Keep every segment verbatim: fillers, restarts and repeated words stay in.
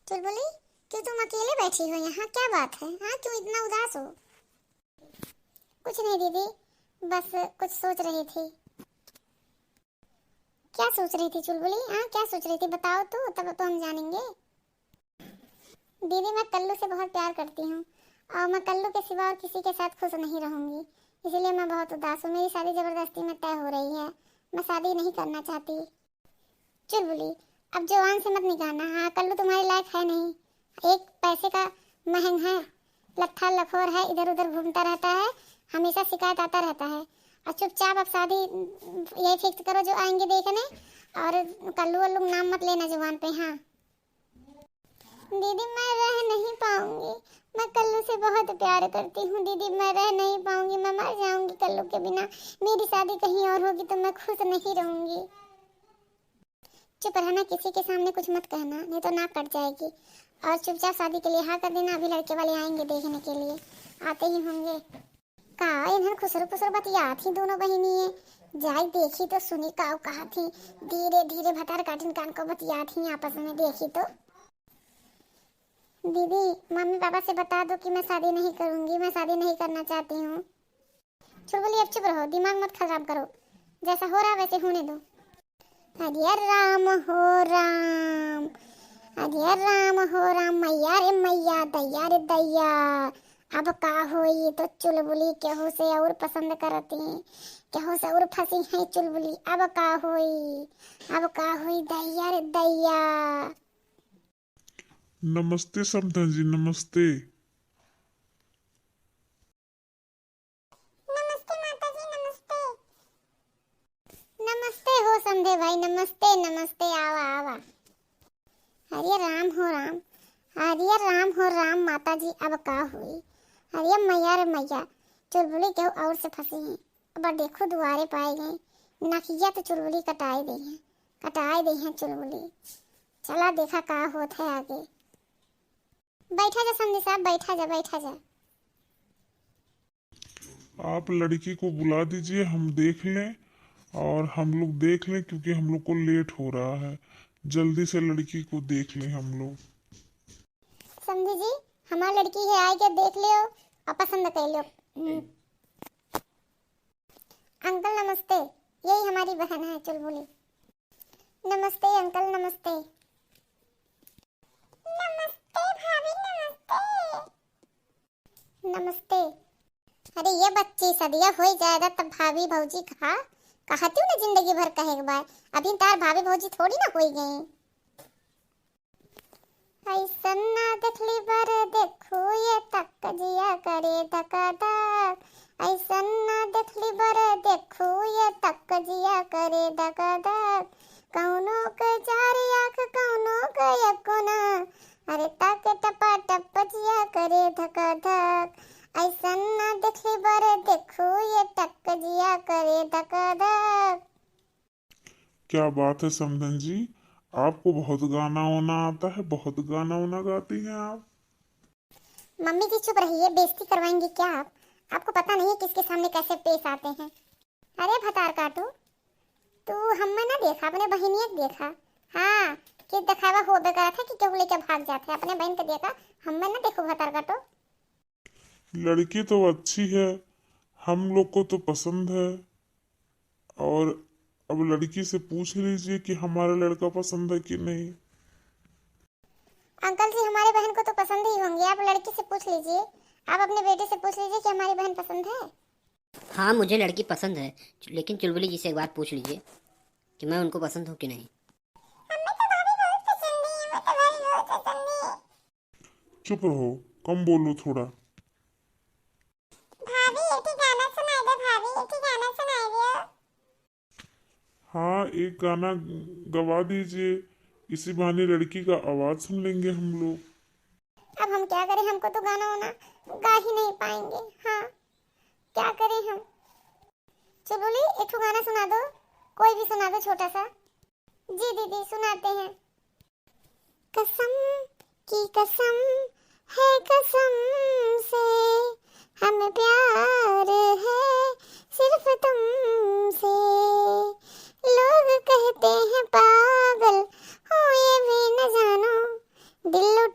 चुलबुली, क्यों तुम अकेले बैठी हो यहाँ, क्या बात है? हाँ, क्यों इतना उदास हो? कुछ नहीं दीदी, बस कुछ सोच रही थी। क्या सोच रही थी चुलबुली? हाँ, क्या सोच रही थी, बताओ तो, तब तो हम जानेंगे। दीदी, मैं कल्लू से बहुत प्यार करती हूँ और मैं कल्लू के सिवा और किसी के साथ खुश नहीं रहूँगी, इसीलिए मैं बहुत उदास हूँ। मेरी शादी जबरदस्ती में तय हो रही है, मैं शादी नहीं करना चाहती। चुलबुली, अब जुबान से मत निकालना। हाँ, कल्लू तुम्हारे लायक है नहीं, एक पैसे का महंग है, लट्ठा लखोर है, इधर उधर घूमता रहता है, हमेशा शिकायत आता रहता है। और चुपचाप अब शादी यही फिक्स करो जो आएंगे देखने, और कल्लू वल्लू नाम मत लेना जुबान पे। हाँ दीदी, मैं रह नहीं पाऊंगी, मैं कल्लू से बहुत प्यार करती हूँ दीदी, मैं रह नहीं पाऊंगी, मैं मर जाऊंगी कल्लू के बिना। मेरी शादी कहीं और होगी तो मैं खुश नहीं रहूंगी। चुप रहना, किसी के सामने कुछ मत कहना, नहीं तो नाक कट जाएगी। और चुपचाप शादी के लिए हाँ कर देना, अभी लड़के वाले आएंगे देखने के लिए, आते ही होंगे। का इन्हन खुसर फुसर बतियात ही दोनों बहिनी है, जाई देखी तो सुनी का कहत ही। धीरे धीरे भतार काटिन कान को बतियात ही आपस में, देखी तो। दीदी, मम्मी पापा से बता दो कि मैं शादी नहीं करूंगी, मैं शादी नहीं करना चाहती हूँ। चुलबुली, अब चुप रहो, दिमाग मत खराब करो, जैसा हो रहा है वैसे होने दो। अरे राम हो राम, अरे राम हो राम, मैया रे मैया, दैया रे दैया। अब का होई, तो चुलबुली केहू से और पसंद करती, केहू से और फंसी है चुलबुली। अब का होई, अब का होई, दैया रे दैया। नमस्ते समधन जी, नमस्ते। नमस्ते माता जी, नमस्ते। नमस्ते हो समधे भाई, नमस्ते, नमस्ते, आवा, आवा। अरे राम हो राम, अरे राम हो राम, माता जी अब का हुई? अरे मैया रे मैया, चुलबुली केहू और से फंसी है। अब देखो दुआरे पाए गए, नकिया तो चुलबुली कटाए दे हैं, कटाए दे हैं चुलबुली। चला देखा का होत है आगे। बैठा जा समधी साहब, बैठा जा, बैठा जा। आप लड़की को बुला दीजिए, हम देख लें और हम लोग देख लें, क्योंकि हम लोग को लेट हो रहा है। जल्दी से लड़की को देख लें हम लोग। समधी जी, हमार लड़की है, आइके देख लियो और पसंद कर लियो। हम्म। अंकल नमस्ते, यही हमारी बहन है चुलबुली। नमस्ते अंकल, नमस्ते। नमस्ते भाभी, नमस्ते। नमस्ते। अरे ये बच्ची, सदिया होई जाएगा तब भाभी भौजी कहा, कहती हूँ ना जिंदगी भर कहे के बाद। अभी तार भाभी भौजी थोड़ी ना होई गई। ऐसन ना देखली बर देखू ये तक जिया करे धका धक। ऐसन ना देखली बर देखू ये तक जिया करे धका धक। कौनो के चार आँख कौनो के एको ना, अरे ताके टपा टप जिया करे धका धक। ऐसन ना देखली बर देखू ये तक जिया करे धका धक। क्या बात है समधन जी, आपको बहुत गाना वाना आता है, बहुत गाना वाना गाती हैं आप। मम्मी जी चुप रहिए, बेइज्जती करवाएंगी क्या आप? आपको पता नहीं है किसके सामने कैसे पेश आते हैं। अरे भतार काटू, तू हमें ना देखा, अपने बहिनिया के देखा। हाँ, कि दिखावा होबे करत है कि केहू लेके भाग जात है, अपने बहन के देखा, हमें ना देखो भतार काटू। लड़की तो अच्छी है, हम लोग को तो पसंद है, और अब लड़की से पूछ लीजिए कि हमारा लड़का पसंद है कि नहीं। अंकल जी, हमारे बहन को तो पसंद ही होंगे, आप लड़की से पूछ लीजिए, आप अपने बेटे से पूछ लीजिए कि हमारी बहन पसंद है। हाँ, मुझे लड़की पसंद है, लेकिन चुलबुली जी से एक बार पूछ लीजिए कि मैं उनको पसंद हूँ कि नहीं। हमें तो भाभी बहुत पसंद है, हमें तो भाभी बहुत पसंद है। चुप रहो, कम बोलो थोड़ा। भाभी, एक ही गाना सुनाई दो, भाभी, एक ही गाना सुनाई दो। हाँ, एक गाना गवा दीजिए, इसी बहाने लड़की का आवाज सुन लेंगे हम लोग। अब हम क्या करें, हमको तो गाना वाना गा ही नहीं पाएंगे। हाँ, क्या करें हम? चुलबुली, एक ठो गाना सुना दो, कोई भी सुना दो छोटा सा। जी दीदी, सुनाते हैं। कसम की कसम है कसम से, हमें प्यार है सिर्फ तुमसे। लोग कहते हैं पागल हूँ, ये भी न जानो, दिल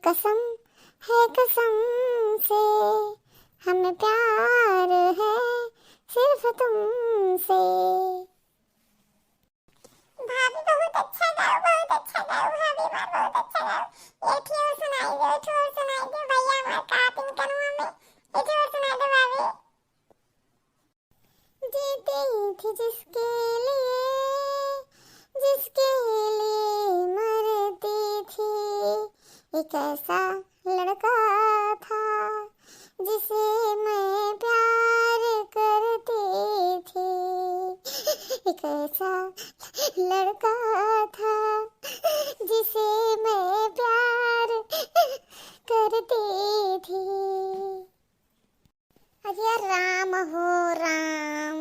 कसम है कसम से, हमें प्यार है सिर्फ तुमसे। भाभी बहुत अच्छा गाओ, बहुत अच्छा गाओ, भाभी हमार बहुत अच्छा गाओ। एक ठे और सुनाई दो, एक ठे और सुनाई दो, भैया हमार का पिन कनुआ में, एक ठे और सुनाई दो भाभी। जीती थी जिसके लिए, जिसके लिए मरती थी, एक ऐसा लड़का था जिसे मैं प्यार करती थी। एक ऐसा लड़का था जिसे मैं प्यार करती थी। अरे राम हो राम,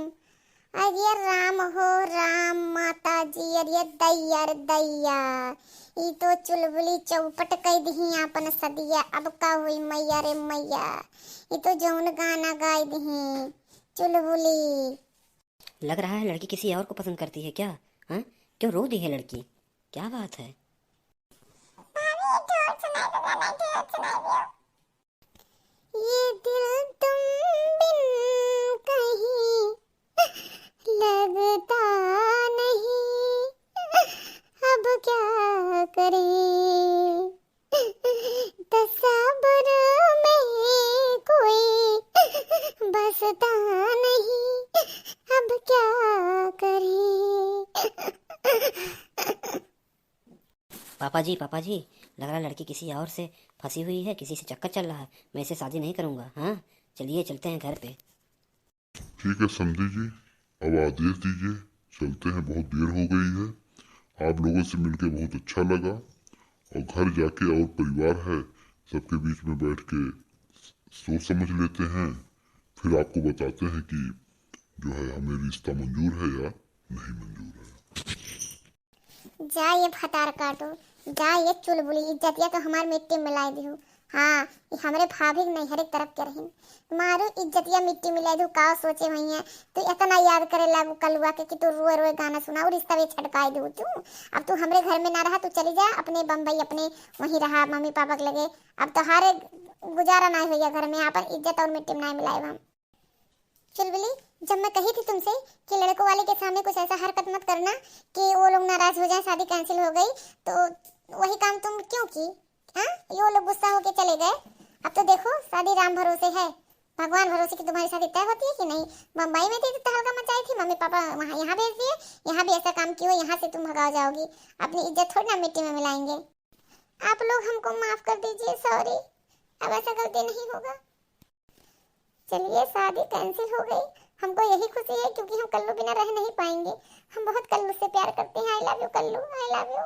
अरे राम हो राम, माता जी, अरे दैया रे दैया, ई तो चुलबुली चौपट कइ दिही आपन सदिया। अब का होई मैया रे मैया, ई तो जौन गाना गाइ दिही चुलबुली। लग रहा है लड़की किसी और को पसंद करती है क्या? हाँ, क्यों रो दी है लड़की? क्या बात है? भाभी, एक ठो और सुनाई दो गाना, एक ठो और सुनाई दो। ये दिल तुम बिन कहीं लगता नहीं, अब क्या करें? तसब्र में कोई बसता नहीं, अब क्या करें? पापा जी, पापा जी, लग रहा लड़की किसी और से फंसी हुई है, किसी से चक्कर चल रहा है। मैं इससे शादी नहीं करूँगा। हाँ, चलिए चलते हैं घर पे। ठीक है समधी जी, अब आदेश दीजिए, चलते हैं, बहुत देर हो गई है। आप लोगों से मिलके बहुत अच्छा लगा और घर जाके और परिवार है, सबके बीच में बैठ के सोच समझ लेते हैं, फिर आपको बताते हैं कि जो है हमें रिश्ता मंजूर है या नहीं मंजूर है। जा ये भतार काटो, जा ये चुलबुली, इज्जतिया तो हमार मिट्टी मिलाइ दिहू। हाँ, ई हमरे भाभी के नैहरे के तरफ के रहिन। मारू इज्जतिया मिट्टी मिलाइ दिहू, का सोचे हुइहैं। तू इतना याद करे लागू कलुआ के कि तू रोए रोए गाना सुनाऊ, रिश्ता भी छटकाइ दिहू तू। अब तू हमरे घर में ना रहा, तू चली जा अपने बम्बई, अपने वहीं रहा मम्मी पापा के लगे। अब तोहारे गुजारा नाहीं होइहै घर में, आपन इज्जत और मिट्टी में नाहीं मिलाइब हम। चुलबुली, जब मैं कही थी तुमसे कि लड़कों वाले के सामने कुछ ऐसा हरकत मत करना कि वो लोग नाराज हो जाएं, शादी cancel हो गई, तो वही काम तुम क्यों की? हाँ, ये वो लोग गुस्सा होके चले गए। अब तो देखो, शादी राम भरोसे है, भगवान भरोसे कि तुम्हारी शादी तय होती है कि नहीं। बम्बई में थी तो तहलका मचाई थी, मम्मी पापा वहाँ, यहाँ भेज दिए, यहाँ भी ऐसा काम किया, यहाँ से तुम भगाओ जाओगी, अपनी इज्जत थोड़ी ना मिट्टी में मिलाएंगे। आप लोग हमको माफ कर दीजिए, sorry, अब ऐसा गलती नहीं होगा। चलिए, शादी cancel हो गई, हमको यही खुशी है क्योंकि हम कल्लू बिना रह नहीं पाएंगे। हम बहुत कल्लू से प्यार करते हैं। I love you कल्लू, I love you।